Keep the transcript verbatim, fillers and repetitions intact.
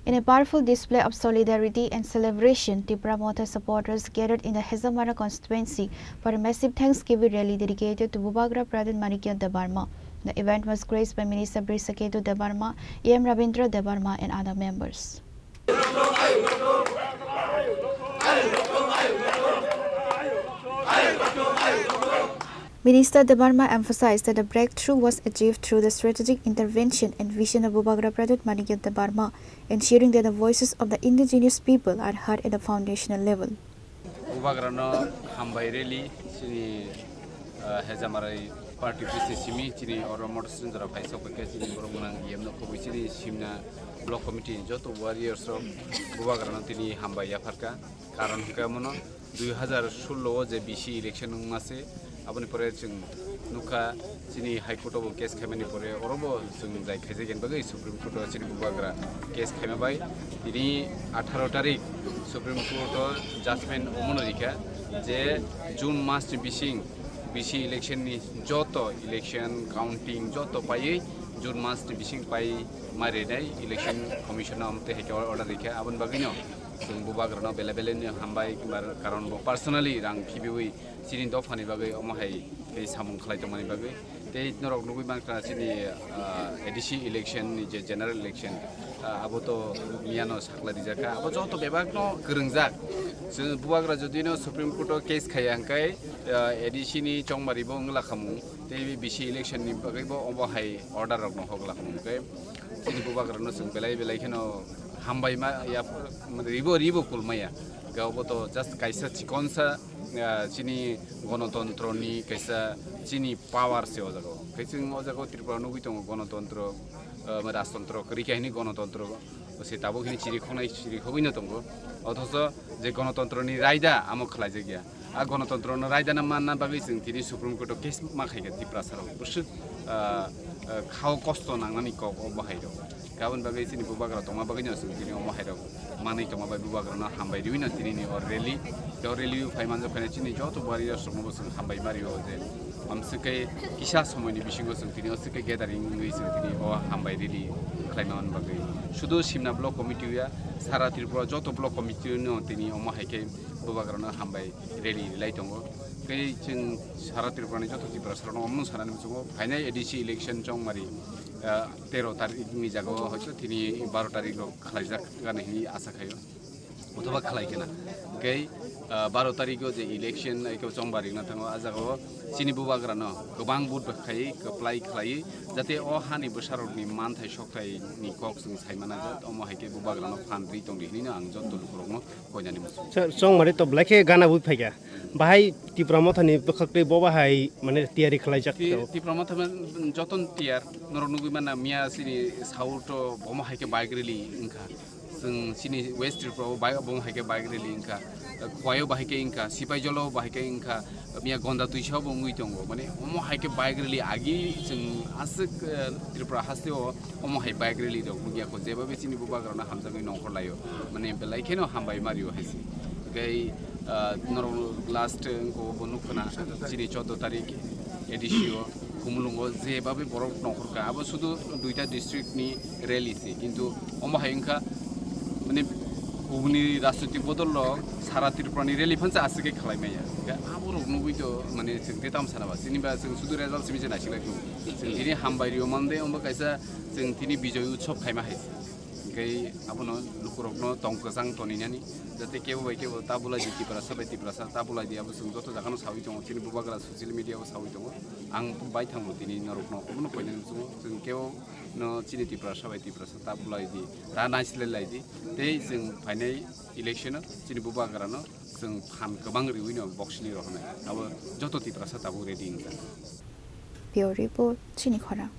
In a powerful display of solidarity and celebration, Tipra Motha supporters gathered in the Hezamara constituency for a massive Thanksgiving rally dedicated to Bubagra Pradyut Manikya Debbarma. The event was graced by Minister Brisaketu Debbarma, E M Rabindra Debbarma, and other members. Minister Debbarma emphasized that the breakthrough was achieved through the strategic intervention and vision of Bubagra Pradyut Manikya Debbarma, ensuring that the voices of the indigenous people are heard at the foundational level. Bubagrano hambai rally chini, ah, Hezamarai party office ni simi chini oro motor sendra phai sok khe chini borok nang yem no khobwi chini simna block committee ni joto warriors rok Bubagrano tini hambai yapharkha. Karon hwnkhe mono dui hazar sullo o je B C election wngma se, aboni pore chwng nukha chini High Court o bo case khaimani pore oro bo chwng jai khaijak bagwi Supreme Court o chini Bubagra case khaima bai tini atharo tarik Supreme Court o judgment omono rikha je June mas ni bising B C election ni joto election counting joto paiwi June mas ni bising pai ma rinai election commission o amte heke order rikha aboni bagwino. Chwng Bubagrano bele bele ni hambai, kimba karon bo personally rang khibiwi chini dophani bagwi omo hai tei samung khlai tongmani bagwi. Tei norok nugwi mankha chini, ah, A D C election ni je general election, ah, abo to miyano sakla rijakha. Abo joto bebakno kwrwngjak. Chwng Bubagra jodino Supreme Court o case khaiya hwnkhe, ah, A D C ni chongmari bo wngla khamung. Tei B C election ni bagwi bo obo hai order rokno hogla khamung. Hwnkhe chini Bubagrano chwng belai belai kheno hambai ma ya, mane ribo, ribo kulmaya. Ga obo to just kaisa chikonsa, ah, chini gonotontro ni kaisa chini power se o jaga o. Khe chwng o jaga o Tripura nugwi tongo gonotontro, ah, rajtontro kwrwi khe hini gonotontro se tabuk hini chiri khoknai chiri khogwi no tongo. Othocho je gonotontro ni raida amo khlai jak ya. A gonotontro no raida na manna bagwi chwng tini Supreme Court o case ma khai kha Tiprasa rok bwswk, ah, ah, khao kosto nangnani kok o bahai rok. Aboni bagwi chini Bubagra tongma bagwi no chwng tini omo hai rok manwi tongma bai Bubagra no hambai riwi no tini ni o rally. Tei o rally o phai manjak phai chini joto warriors rok no bo chwng hambai ma rio je amswk khe kisa somoi ni bisingo chwng tini o swk khe gathering wngwi chwng tini o hambai rally khlai ma bagwi. Sudu Simna block committee ya sara Tripura joto block committee no tini omo hai khe Bubagra no hambai rally rilai tongo. Tei chwng sara Tripura ni joto Tiprasa rok no omo sanani muchungo phainai A D C election chongmari, ah, tero tarik ni jaga o hoito tini baro tarik rok khlaijak gana hini asa khaio. Othoba khlai kena. Hwnkhe, ah, baro tarik o je election, ai khe chongmari wngna thango, ah jaga o chini Bubagra no kwbang vote bai khai, kwplai khlai, jate o hani bwsa rok ni manthai sokthai ni kok chwng sai mana jat, omo hai khe Bubagra no phan ri tong di hini no ang joto lukurok no koinani muchungo. Sir, chongmari to belai khe gana bui phaikha. Bahai Tipra Motha ni bwkhak twi bo bahai mane tiyari khlaijak Ti-, to. Tipra Motha man joton tiyar, norok nugwi mana miya chini South o bomo hai khe bike rally wngkha. Chwng chini West Tripura o bai-, bomo hai khe bike rally wngkha. Khowai o bahai khe wngkha, Sipaijalo bahai khe wngkha, miya Gonda Twisa bo wngwi tongo. Mane omo hai khe bike rally agi chwng aswk, eh, Tripura haste o omo hai bike rally rok nukya kho, jeba be chini Bubagra no hamjagwi nongkhor laio, mane belai kheno hambai mario hai se. Tei, ah, norok last wngkha bo nukha na chini choudo tarik A D C o Khumulwngo jeba be borok nongkhor kha, abo sudu duita district ni rally se, kintu omo hai wngkha mane kubuni rajnoitik bodol rok sara Tripura ni rally phansa aswk khe khlai maya. Abo rok nugwi to mane chwng tei tamo sana ba, chini ba chwng sudu result simi se naisik lai kho. Chwng tini hambai rio mande, omo kaisa chwng tini Bijoy Utsav khaima hai se. Hwnkhe abono lukurokno tong kwchang toninani, jate kebo bai kebo ta bulai di Tiprasa bai Tiprasa ta bulai di, abo chwng joto jagano saui tongo, chini Bubagra social media o saui tongo. Ang bai thango tini norokno obono koinani muchungo, chwng kebo no chini Tiprasa bai Tiprasa ta bulai di, ta naisilai lai di, tei chwng phainai election o chini Bubagra no chwng phan kwbang riui no box ni rohornai, abo joto Tiprasa tabuk ready wngjak. Bureau Report, Chini Khorang.